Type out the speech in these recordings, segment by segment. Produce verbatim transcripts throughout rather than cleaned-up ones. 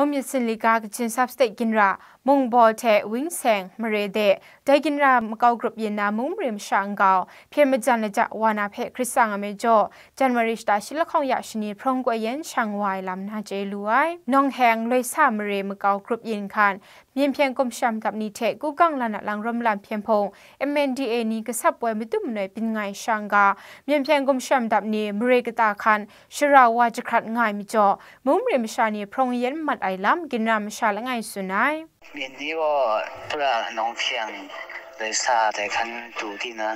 Mum Yatsin Liga Kachin Sub-State ginra, Mungbaw hte Wingseng mare de, dai ginra makau grup yin na mung mare masha nkau hpyen majan laja wa na hpe hkrit tsang ai majaw, January shata shi lahkawng ya shani hprawng koi yan shang wa ai lam na chye lu ai. Nawng Heng, Loisa mare makau grup yin hkan, Myen hpyen gumshaw dap ni hte Gugang Lanat lang rawm lam hpyen hpung M N D A ni gasap woi madum manoi byin nga ai shang ga, myen hpyen gumshaw dap ni mare kata hkan shara wa jahkrat nga ai majaw, mung mare masha ni hprawng yan mat ai lam ginra masha langai tsun ai. Myen ni gaw Pra Nawng Heng, Loisa dai hkan tu di na,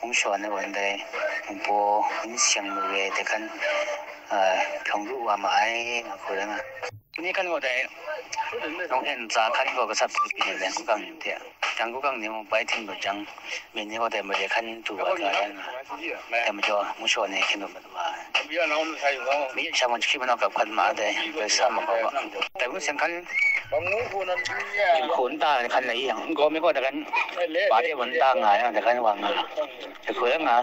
Mung Shaw ni gaw ndai Mungbaw Wingseng mare dai hkan, ah, hprawng lu wa ma ai, nga hku rai nga. Ni hkan gaw dai, Nawng Heng tsa hkan gaw gasap ni pyi ni dai, Gugang ni hte. Dang Gugang ni mung bai hting lu jang, Myen ni gaw dai mare hkan tu wa ga rai nga. Dai majaw, Mung Shaw ni hkyen lu mat wa ai. Mi sha mung jahkri manau gap hkan ma dai, dai sa ma gaw ga. Dai Wingseng hkan, hku nta hkan lai yang, gaw mi gaw dai hkan, ba de wan ta nga yang, dai hkan wa nga. Dai hku nga,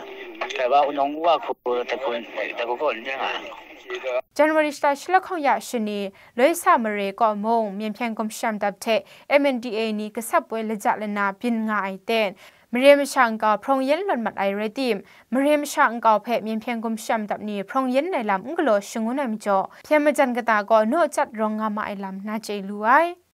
dai ba unawng wa hku, dai hku, dai hku gaw n nga. January shata shi lahkawng ya shani, Loisa mare kaw mung, myen hpyen gumshaw dap hte M N D A ni gasap woi laja lana byin nga ai ten, mare masha nkau hprawng yan lawt mat ai rai tim, mare masha nkau hpe myen hpyen gumshaw dap ni hprawng yan ai lam n galaw shangun ai majaw, hpyen majan kata gaw naw chyat rawng nga ma ai lam na chye lu ai.